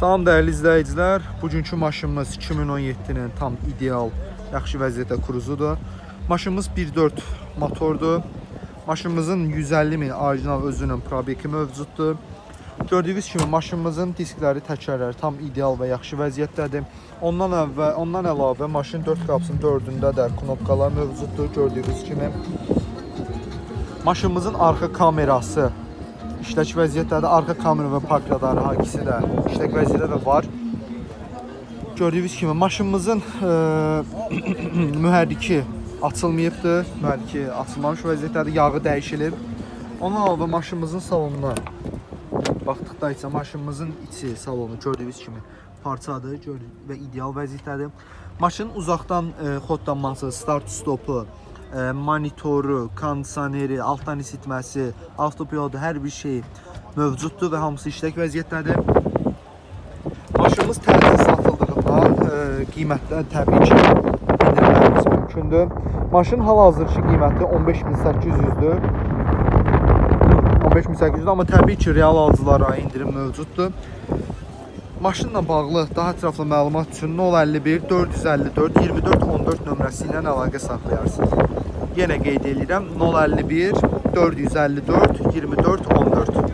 Salam dəyərli izləyicilər. Bugünkü maşınımız 2017-nin tam ideal, yaxşı vəziyyətdə Cruze-udur. Maşınımız 1.4 motordur. Maşınımızın 150 min orijinal özünün probeki mövcuddur. Gördüyünüz kimi maşınımızın diskləri, təkərləri tam ideal və yaxşı vəziyyətdədir. Ondan əlavə maşın 4 qapısının 4-ündə də knopkalar mövcuddur gördüyünüz kimi. Maşınımızın arxa kamerası işlək vəziyyətdədir. Arxa kamera və park radarı hər ikisi də işlək vəziyyətdə də var. Gördüyünüz kimi maşınımızın mühərriki açılmayıbdır. Mühərriki açılmamış vəziyyətdədir. Yağı dəyişilib. Ondan əlavə maşınımızın salonuna baxdıqda isə maşınımızın içi salonu gördüyünüz kimi parçadır və ideal vəziyyətdədir. Maşının uzaqdan xodlanması, start stopu, monitoru, kondisioneri, altdan isitməsi, avtopilotu, hər bir şey mövcuddur və hamısı işlək vəziyyətdədir. Maşınımız təzə satıldığından qiymətdə təbii ki endirimlərimiz mümkündür. Maşının hal-hazırki qiyməti 15.800-dür. 15.800-dür, amma təbii ki real alıcılara endirim mövcuddur. Maşınla bağlı daha ətraflı məlumat üçün 051 454 24 14 nömrəsi ilə əlaqə saxlayarsınız. Yenə qeyd edirəm, 051 454 24 14.